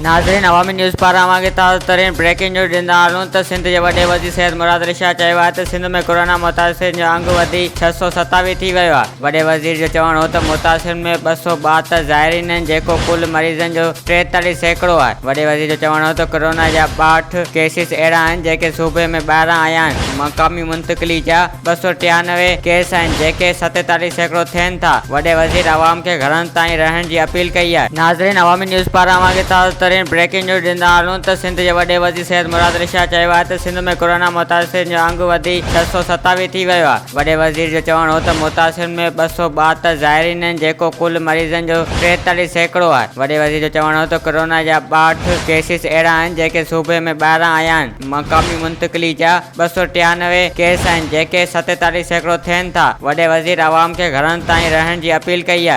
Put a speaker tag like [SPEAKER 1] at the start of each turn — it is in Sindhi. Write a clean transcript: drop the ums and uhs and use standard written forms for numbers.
[SPEAKER 1] ناظرين عوامي نيوز پاران اوهان کي تازه ترين بريڪنگ نيوز ڏيندا هلون ته سنڌ جي وڏي وزير سيد مراد علي شاهه چيو آهي ته سنڌ ۾ ڪورونا متاثرين جو انگ وڌي 627 ٿي ويو آهي. وڏي وزير جو چوڻ هو ته متاثرن ۾ 272 زائرين آهن جيڪو ڪل مريضن جو 43% آهي. وڏي وزير جو چوڻ هو ته ڪورونا جا 62 ڪيسز اهڙا آهن جيڪي صوبي ۾ ٻاهران آيا آهن، مقامي منتقلي جا 293 ڪيس آهن جيڪي 47% ٿين ٿا. وڏي وزير عوام کي گهرن تائين رهڻ جي اپيل ڪئي آهي. ناظرين عوامي نيوز پاران اوهان کي تازه ترين بريڪنگ نيوز ڏيندا هلون ته سنڌ جي وڏي وزير سيد مراد علي شاهه چيو آهي ته سنڌ ۾ ڪورونا متاثرين جو انگ وڌي 627 ٿي ويو آهي. وڏي وزير جو چوڻ هو ته متاثرن ۾ 272 زائرين آهن جيڪو ڪل مريضن جو 43% آهي. وڏي وزير جو چوڻ هو ته ڪورونا جا 62 ڪيسز اهڙا آهن جيڪي صوبي ۾ ٻاهران آيا آهن، مقامي منتقلي جا 293 ڪيس آهن جيڪي 47% ٿين ٿا. وڏي وزير عوام کي گهرن تائين رهڻ جي اپيل ڪئي آهي.